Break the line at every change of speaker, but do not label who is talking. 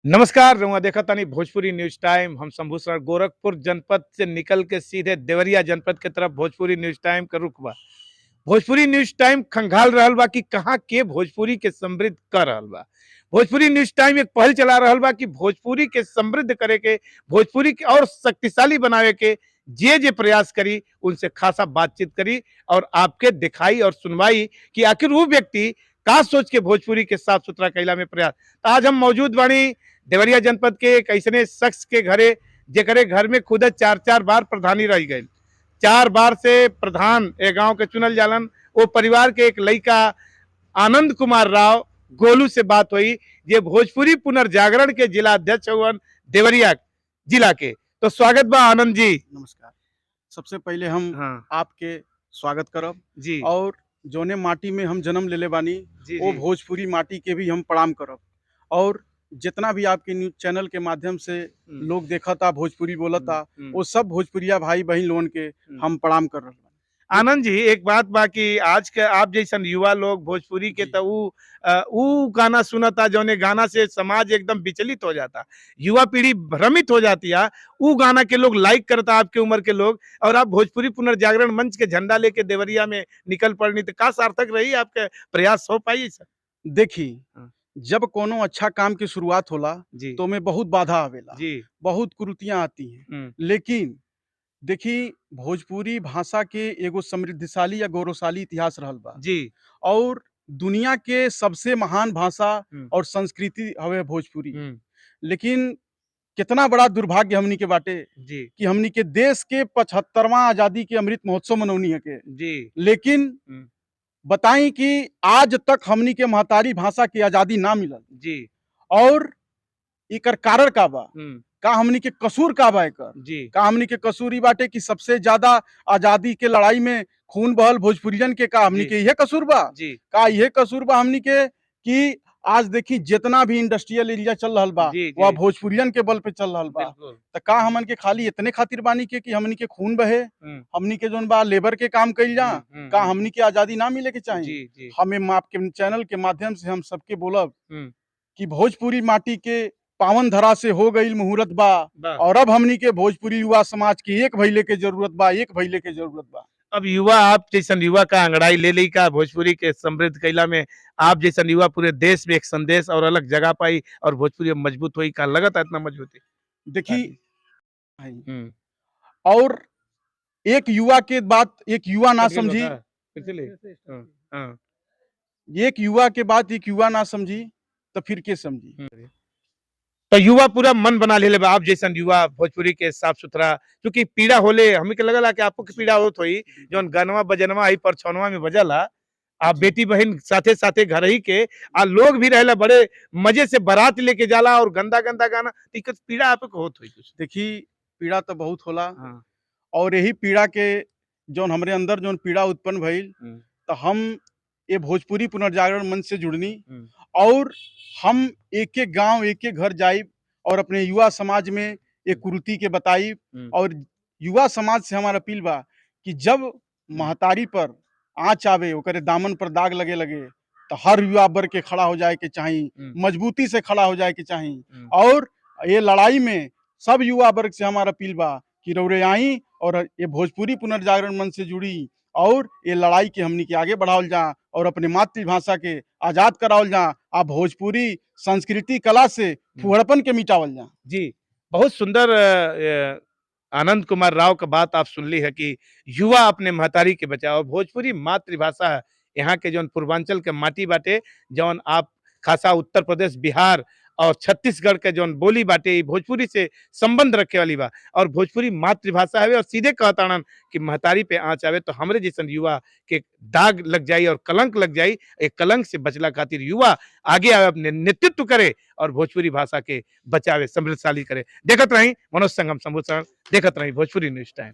नमस्कार, रुआ देखा तानी भोजपुरी न्यूज टाइम। हम शंभू सर गोरखपुर जनपद से निकल के सीधे देवरिया जनपद के तरफ भोजपुरी न्यूज टाइम का रुख बा। भोजपुरी न्यूज टाइम खंगाल रहल बा कि कहाँ के भोजपुरी के समृद्ध कर रहल बा। भोजपुरी न्यूज टाइम एक पहल चला रहल बा कि भोजपुरी के समृद्ध करे के, भोजपुरी के और शक्तिशाली बनावे के जे जे प्रयास करी उनसे खासा बातचीत करी और आपके दिखाई और सुनवाई कि आखिर वो व्यक्ति का सोच के भोजपुरी के साफ सुथरा कैला में प्रयास। तो आज हम मौजूद बानी देवरिया जनपद के एक ऐसने शख्स के घरे जेकरे घर में खुद चार चार बार प्रधानी रह गई। चार बार से प्रधान ए गांव के चुनल जालन। वो परिवार के एक लड़का आनंद कुमार राव गोलू से बात हुई, जे भोजपुरी पुनर्जागरण के जिला अध्यक्ष हुवन देवरिया जिला के। तो स्वागत बा आनंद जी।
नमस्कार। सबसे पहले हम
हाँ
आपके स्वागत करब
जी।
और जोने माटी में हम जन्म लेले बानी
जी
वो
जी।
भोजपुरी माटी के भी हम प्रणाम करब और जितना भी आपके न्यूज चैनल के माध्यम से लोग देखता, भोजपुरी बोलता, वो सब भोजपुरिया भाई बहन लोगन के हम प्रणाम कर रहल बानी।
आनंद जी, एक बात बा कि आज के आप जैसन युवा लोग भोजपुरी के
जी।
तो ऊ गाना सुनता जौने गाना से समाज एकदम विचलित हो जाता, युवा पीढ़ी भ्रमित हो जाती है। ऊ गाना के लोग लाइक करता आपके उम्र के लोग, और आप भोजपुरी पुनर्जागरण मंच के झंडा लेके देवरिया में निकल पड़नी, तो का सार्थक रही आपके प्रयास हो पाई सर?
देखी,
हाँ।
जब कोनो अच्छा काम की शुरुआत होला
जी
तो में बहुत बाधा आवेला,
जी।
बहुत कुरीतियां आती हैं, लेकिन देखी भोजपुरी भाषा के एगो समृद्धशाली या गौरवशाली इतिहास रहल बा
जी।
और दुनिया के सबसे महान भाषा और संस्कृति हवे भोजपुरी। लेकिन कितना बड़ा दुर्भाग्य हमनी के बाटे
जी
कि हमनी के देश के 75वां आजादी के अमृत महोत्सव मनौनी है के,
जी।
लेकिन बताई कि आज तक हमनी के महतारी भाषा के आजादी ना मिलल
जी।
और एकर कारण का बा? का हमनी के कसूर का बा एकर?
जी।
का हमनी के कसूर ई बाटे कि सबसे ज्यादा आजादी के लड़ाई में खून बहल भोजपुरियन के? का हमनी
जी।
के इहे कसूर बा?
जी।
का इहे कसूर बा हमनी के कि आज देखी जितना भी इंडस्ट्रियल एरिया चल रहल बा
जी,
वह
जी।
भोजपुरियन के बल पे चल रहल बा?
बिल्कुल।
त का हमन के खाली इतने खातिर बानी के कि हमनी के खून बहे, हमनी के जोन बा लेबर के काम कइल जा? का हमनी के आजादी ना मिले के चाही?
जी जी।
हमें माप के चैनल के माध्यम से हम सबके बोलब कि भोजपुरी माटी के पावन धरा से हो गई मुहूर्त बा और अब हमनी के भोजपुरी युवा समाज की एक भइले के जरूरत बा, एक भइले के जरूरत बा।
अब युवा आप जैसन युवा का अंगड़ाई ले ली का भोजपुरी के समृद्ध कैला में आप जैसन युवा पूरे देश में एक संदेश और अलग जगह पाई और भोजपुरी अब मजबूत हुई, का लगता इतना मजबूती?
देखी भाई, और एक युवा के बात एक युवा ना समझी,
हाँ,
एक युवा के बात एक युवा ना समझी तो फिर के समझी?
तो युवा पूरा मन बना ले आप जैसन युवा भोजपुरी के साफ सुथरा, क्योंकि पीड़ा होले हमें के लगला कि आपको के पीड़ा होत होई जौन गानवा बजनवा आई पर छनवा में बजला, आप बेटी बहन साथे साथे घर ही के आ लोग भी रहेला बड़े मजे से बारात लेके जाला और गंदा गंदा गाना, तो इकर पीड़ा आपको होत होई कुछ?
देखी, पीड़ा तो बहुत होला
हाँ।
और यही पीड़ा के जौन हमरे अंदर जौन पीड़ा उत्पन्न भइल तो हम ये भोजपुरी पुनर्जागरण मंच से जुड़नी और हम एक एक गांव एक एक घर जाइब और अपने युवा समाज में एक कुरीति के बताइब और युवा समाज से हमारा अपील बा कि जब महतारी पर आँच आवे, ओकरे दामन पर दाग लगे लगे तो हर युवा वर्ग के खड़ा हो जाए के चाही, मजबूती से खड़ा हो जाए के चाही और ये लड़ाई में सब युवा वर्ग से हमारा अपील बा कि रौरे आई और ये भोजपुरी पुनर्जागरण मंच से जुड़ी और ये लड़ाई के हमनी के आगे बढ़ावल जा और अपने मातृभाषा के आजाद करावल जा आ भोजपुरी संस्कृति कला से फुहड़पन के मिटावल जा।
जी, बहुत सुंदर। आनंद कुमार राव का बात आप सुन ली है कि युवा अपने महतारी के बचाओ, भोजपुरी मातृभाषा है। यहाँ के जौन पूर्वांचल के माटी बाटे, जौन आप खासा उत्तर प्रदेश, बिहार और छत्तीसगढ़ के जौन बोली बाटे, ई भोजपुरी से संबंध रखे वाली बा और भोजपुरी मातृभाषा है। और सीधे कहताड़न कि महतारी पे आँच आवे तो हमरे जैसन युवा के दाग लग जाई और कलंक लग जाई। एक कलंक से बचला खातिर युवा आगे आवे, अपने नेतृत्व करे और भोजपुरी भाषा के बचावे, समृद्धशाली करे। देखत रही मनोज संगम शंभू शरण, देखत रही भोजपुरी न्यूज टाइम।